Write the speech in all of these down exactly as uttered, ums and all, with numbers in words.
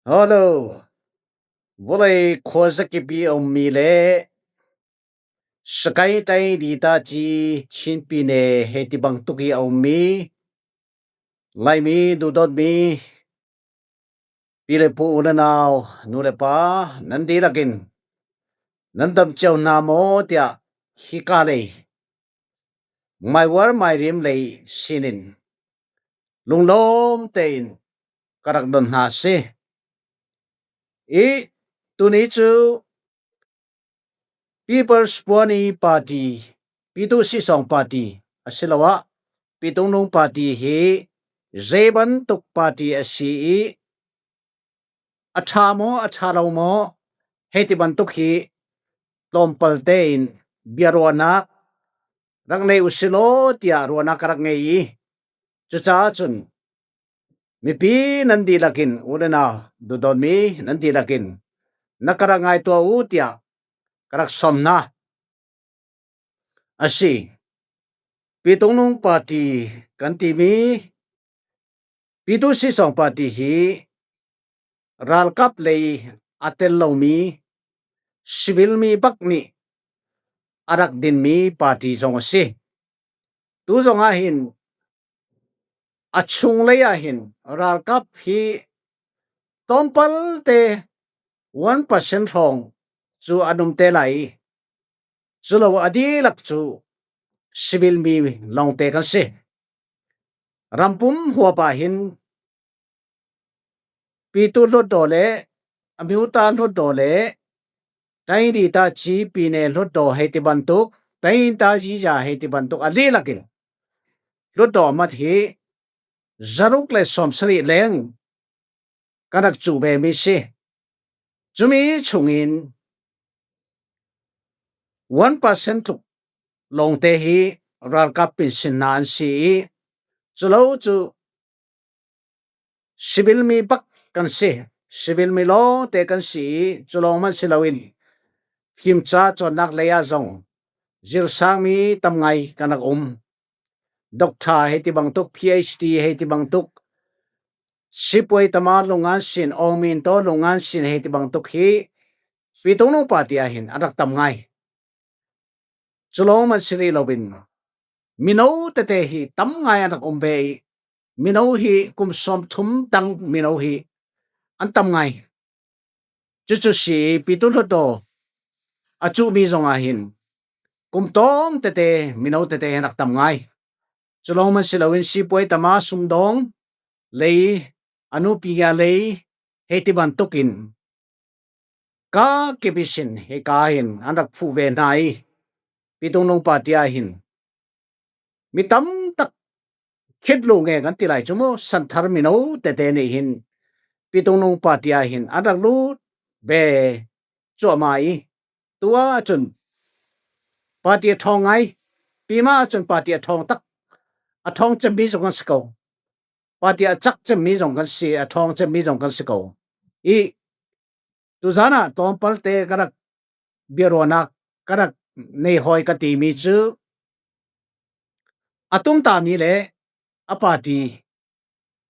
Hello. Vawlei khuazakip i a ummi le Sagaing taing dita ci Chinpi ne hei ti bangtuk i a ummi Laimi duhdawtmi pi le pu, u le nau, nu le pa, nan dilakin nan dam ciau hna maw tiah hi ka lei, maiuar mairim lei sinin lunglawm tein ka rak don hna a si. I tuni cu People's Puani Party, Pitu Sisawng Party, asiloah Pitungnung Party hi zei bantuk party a si i, a ṭha maw, a ṭha lo maw, hei ti bantuk hi tlawmpal tein biaruahnak rak nei u si law tiah ruahnak ka rak ngei i, cucaah cun mipi nan dihlakin, u le nau, duhdawtmi nan dihlakin na ka rak ngaihtuah u tiah ka rak sawm hna. A si. Pitungnung Party kan timi Pitu Sisawng Party hi ralkap lei a tel lomi civil mi bak nih a rak dinmi party zong a si. Tu zong ah hin a chunglei ah hin ralkap hi tlawmpal te one percent hrawng cu an um te lai i, cu lo a dihlak cu civil mi lawngte kan si. Rampum huap ah hin Pitu Hlutdaw le Amyuta Hlutdaw le Taingdita Ci Pine Hlutdaw hei ti bantuk, Taingta Ziza hei ti bantuk a dihlak in Hlutdaw mat hi zaruk le sawmsarih leng kan rak cuh vemi si. Cumi chungin one percent tluk lawngte hi ralkap pinsin hna an si i, cu lo cu civil mi bak kan si, civil mi lawngte kan si i, cu lawng hmanh si loin fimca cawnnak lei ah zong zirsangmi tam ngai kan rak um. Doctor hei ti bangtuk, P H D hei ti bangtuk, sipuai tama lungngan sin, awngmintaw lungngan sin hei ti bangtuk hi Pitungnung Party ah hin an rak tam ngai. Cu lawng hmanh si rih loin mino tete hi tam ngai an rak um ve i, mino hi kum sawmthum dang mino hi an tam ngai. Cucu si i, Pitu Hlutdaw a cuhmi zong ah hin kum tawng tete, mino tete hi an rak tam ngai. Cu lawng hmanh si loin sipuai tama sumdawng lei, a nupi a lei, hei ti bantukin ka kip ihsin hika hin an rak phuh ve hna i, Pitungnung Party ah hin mi tam tak khit lu nge kan ti lai cu mu, santhar mino tete nih hin Pitungnung Party ah hin an rak lut ve cuahmah i, tu ah cun party a ṭhawng ngai, pi mah ah cun party a ṭhawng tak, a ṭhawng cemmi zong kan si ko, party a cak cemmi zong kan si, a ṭhawng cemmi zong kan si ko i, tuzan ah tlawmpalte ka rak biaruahnak ka rak nei hawi ka timi cu a tumtami le a party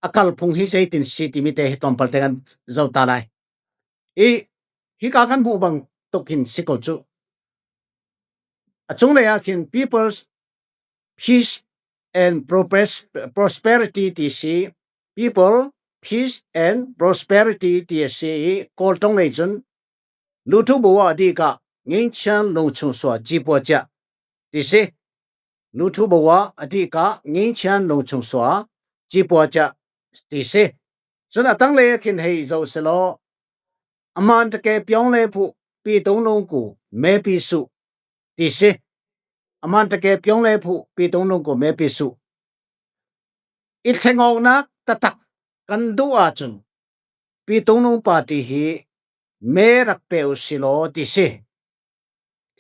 a kalphung hi zeitin si timi te hi tlawmpalte kan zoh ta lai. I hika kan hmuh bang tuk hin si ko cu. A cunglei ah khin People's Peace and Propes-, Prosperity ti si, People, Peace and Prosperity ti a si i, Kawl ṭong lei cun Lu Thu Bo Ah A Dih Kah Ngin Chian Lung Chung Sua Ci Pua Ciah ti si. Lu Thu Bo Ah A Dih Kah Ngin Chian Lung Chung Sua Ci Pua Ciah ti si. Cun a tanglei a khin hei zoh selaw, a man teke piawng le phuh Pitungnung Ku Mepi Suh ti si. A man teke piawng le phuh Pitungnung Ku Mepi Suh. I thlengawknak taktak kan duh ahcun Pitungnung Party hi me rak pe u si law ti si.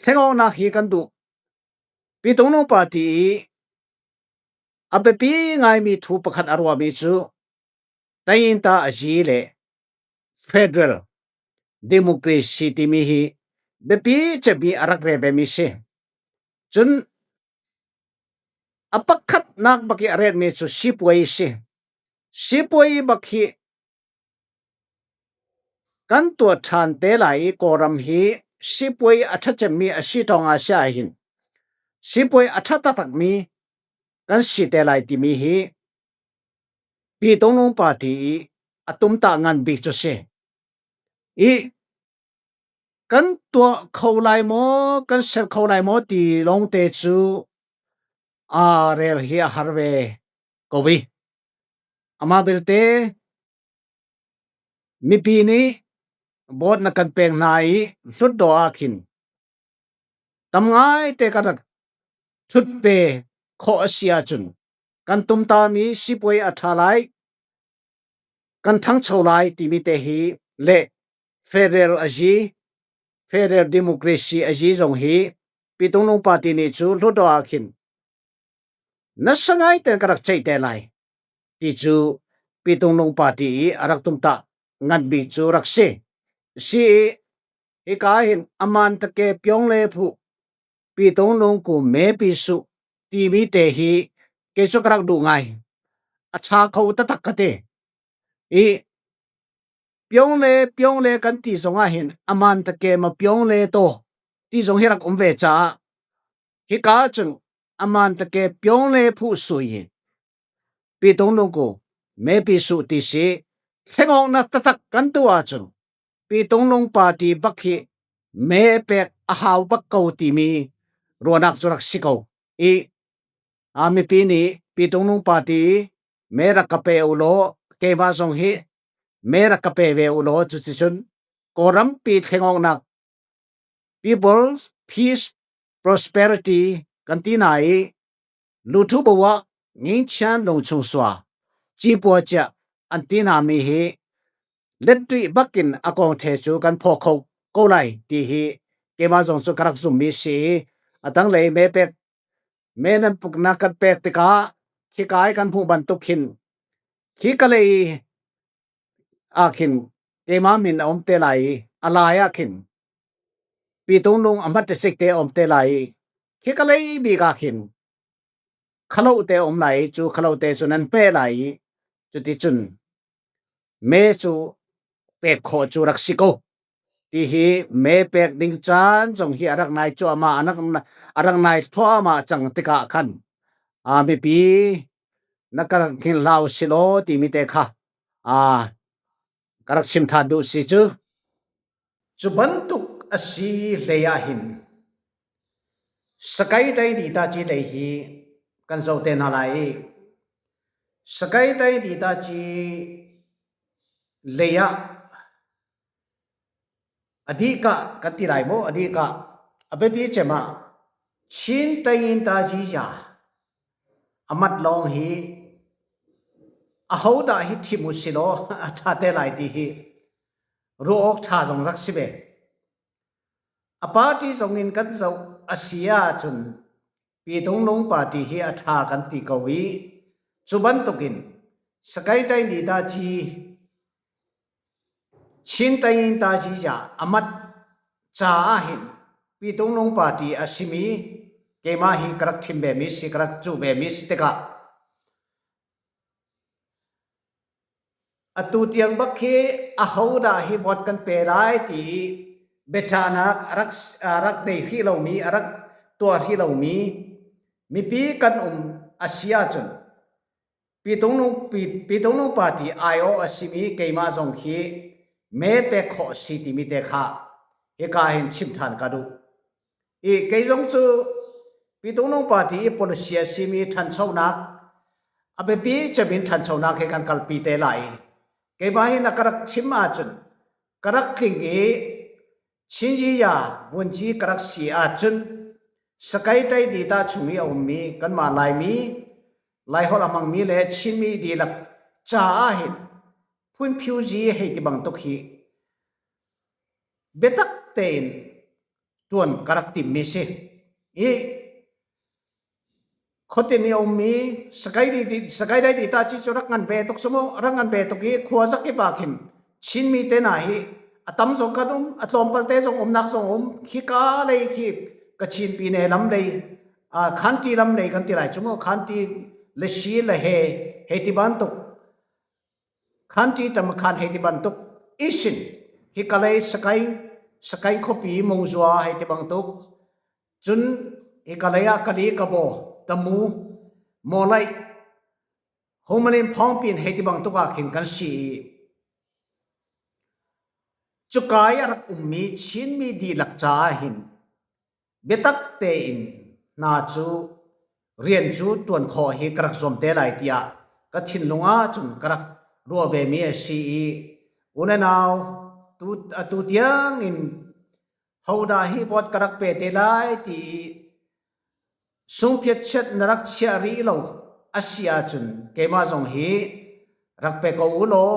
Thlengawknak hi kan duh. Pitungnung Party i a biapi ngaimi thu pakhat a ruahmi cu tainta a zi le federal democracy timi hi biapi cemmi a rak rel vemi si. Cun a pakhatnak bak i a relmi cu sipuai si. Sipuai bak hi kan tuah ṭhante lai i Kawlram hi sipuai a ṭha cemmi a si ṭawnga si ah hin sipuai a ṭha taktakmi kan site lai timi hi Pi Tung Lung Party i a tumtah ngan bik cu si. I kan tuah kho lai maw, kan ser kho lai maw ti lawngte cu aa rel hi a har ve ko i, amah belte mipi nih vote na kan pek hna i hlutdaw ah khin tam ngaite kan rak ṭhut ve khawh a si ahcun kan tumtami sipuai a ṭha lai, kan ṭhangcho lai timi te hi le federal a zi, federal democracy a zi zong hi Pi Tung Lung Party nih cu hlutdaw ah khin nasa ngaite ka rak ceihte lai ti cu Pi Tung Lung Party i a rak tumtah ngan bik cu rak si. Si i hika hin a man take piong le phuh Pi Tung Lung ku mepi suh timi te hi kei cu ka rak duh ngai. A ṭha kho taktak ka ti. I piong le piong le kan ti zongah hin a man take ma piong le taw ti zong hi rak um ve caah hika cun a man take piong le phuh sui in Pi Tung Lung ku mepi suh ti si. Thlengawknak taktak kan tuah ahcun Pi Tung Lung Party bak hi me pek a hau bak ko timi ruahnak cu rak si ko i, aa, mipi nih Pi Tung Lung Party me rak ka pe u law, keimah zong hi me rak ka pe ve u law, cuticun Kawlrampi thlengawknak, People, Peace, Prosperity kan ti hna i, lutu bawa ngingchian lungchung sua, cipua ciah an ti hna mi hi lettuih bakin a kong ṭhe cu kan phawk kho ko lai ti hi keimah zong cu ka rak zummi si i, a tanglei me pek, me nan puknak kan pek tikah khika i kan hmuh bantuk khin khika lei ah khin keimah min a um te lai i, a lai ah khin Pi Tung Lung a hmat a sik te a um te lai i, khika lei bik ah khin khalo te a um lai i, cu khalo te cu nan hmeh lai i, cuticun me cu pek khawh cu rak si ko ti hi me pek ding caan zong hi a rak nai cuahmah, a rak, a rak nai thluahmah cang tikah khan, aa, mipi na ka rak hngilh hlah u si law timi te kha, aa, ka rak chim ṭhan duh si cu. Cu bantuk a si hlei ah hin Sagaing Dainni Taci lei hi kan zoh te hna lai i, Sagaing Dainni Taci lei ah a dihkah kan ti lai maw? A dihkah a biapi cem ah Chin Dainni Taci ya a mat lawng hi ahodah hi thim u si law a ṭha te lai ti hi ruah awk ṭha zong rak si ve. A party zong in kan zoh a si ahcun Pi Tung Lung party hi a ṭha kan ti ko i, cu bantukin Sagaing Dainni Taci, Chin Dainni Taci ya a mat caah hin Pi Tung Lung party a simi keimah hi ka rak thim vemi si, ka rak cuh vemi si tikah, atu tiang bak hi ahodah hi vote kan pe lai ti biacahnak a rak, a rak nei hrih lomi, a rak tuah hrih lomi mipi kan um a si ahcun, Pi Tung Lung, Pi, Pi Tung Lung party aiawh a simi keimah zong khi me pek khawh a si timi te kha hika hin chim ṭhan ka duh. I kei zong cu Pi Tung Lung party i policy a simi ṭhanchonak a biapi cem in ṭhanchonak hi kan kalpi te lai. Keimah hi na ka rak chim ahcun ka rak tling i Chin Yi ya vun ci ka rak si ahcun Sagaing Dainni Ta chung i a ummi kanmah Laimi, Laiholh a hmangmi le Chinmi dihlak caah hin phunphiu zi hei ti bangtuk hi biatak tein ṭuan ka rak timmi si. I khuatin i a ummi Sagaing Dainni, Sagaing Dainni Taci cu rak ngan ve tuk cu maw, rak ngan ve tuk i khua zakip ah khin Chinmi te hna hi a tam zong kan um, a tlawmpal te zong umnak zong um, khika lei khi Kachinpi ne lam lei, aa, Khanti lam lei kan ti lai cu maw, Khanti le Shi le He, hei ti bantuk, Khanti Tamakhan hei ti bantuk ihsin Hi ka lei Sakaing, Sakaing khuapi Mongzua hei ti bangtuk. Cun hi ka lei ah ka li ka baw, Tamu, Mawlai, Homalim Phawngpin hei ti bangtuk ah khin kan si i, cukai a rak ummi Chinmi dihlak caah hin biatak tein hna cu rian cu ṭuan khawh hi ka rak zuam te lai tiah ka thinlung ah cun ka rak ruah vemi a si i, u le nau, tu, atu tiang in hodah hi vote ka rak pe te lai ti i sungphiat chiat na rak chiah rih lo a si ahcun keimah zong hi rak pe ko u law,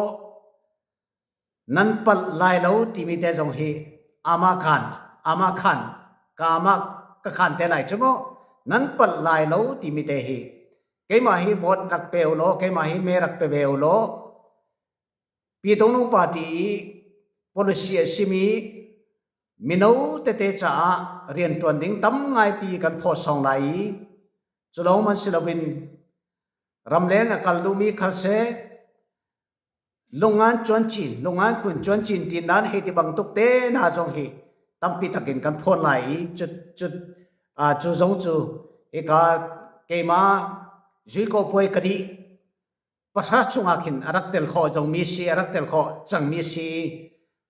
nan palh lai lo timi te zong hi amah khan, amah khan, ka amah ka khan te lai cu maw, nan palh lai lo timi te hi keimah hi vote rak pe u law, keimah hi me rak pe ve u law, Pi Tung Nung Party i policy a simi mino tete caah rianṭuan ding tam ngaipi kan phawt sawng lai i, cu lawng man si loin ramleng a kal duhmi khal seh, lungngan cuancin, lungngan khun cuancin tindan hei ti bangtuk te hna zong hi tampi takin kan phawt lai i, cu, cu, aa, cu zong cu hika keimah zuiko puai ka dih pahra chungah khin a rak tel khawh zongmi si, a rak tel khawh cangmi si i,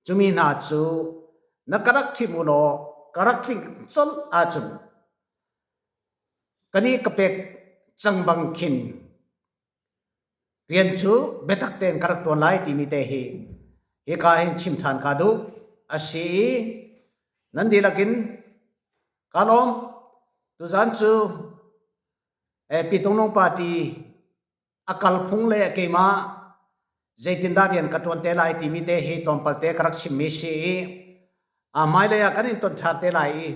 cumi hna cu na ka rak thim u law, ka rak tling colh ahcun ka nih ka pek cang bang khin rian cu biatak tein ka rak ṭuan lai timi te hi hika hin chim ṭhan ka duh a si i, nan dihlak in ka lawm, tuzan cu, eh, Pi Tung Nung Party a kalphung le keimah zeitindah rian ka ṭuan te lai timi te hi tlawmpal te ka rak chimmi si i, a hmailei ah kan in ton ṭhan te lai i,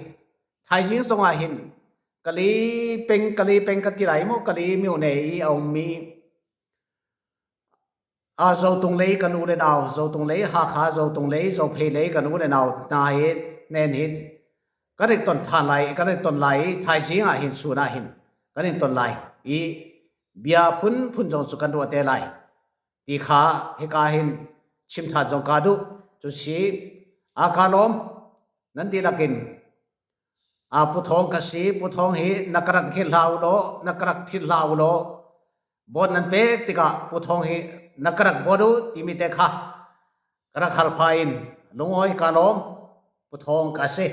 thaizing zongah hin Kali peng, Kali peng ka ti lai maw, Kali myone i a ummi, aa, Zotung lei kan u le nau, Zotung lei, Hakha Zotung lei, Zophei lei kan u le nau hna hi, hnen hi kan rak ton ṭhan lai, kan rak ton lai i, thaizing ah hin, sun ah hin kan in ton lai i, bia phunphun zong cu kan ruah te lai ti kha hika hin chim ṭhan zong ka duh. Cu si, aa, ka lawm, nan dihlak in, aa, Pu Thawng ka si, Pu Thawng hi na ka rak hngilh hlah u law, na ka rak philh hlah u law, vote nan pek tikah Pu Thawng hi na ka rak vote u timi te kha ka rak hal pah in, lungawi ka lawm, Pu Thawng ka si.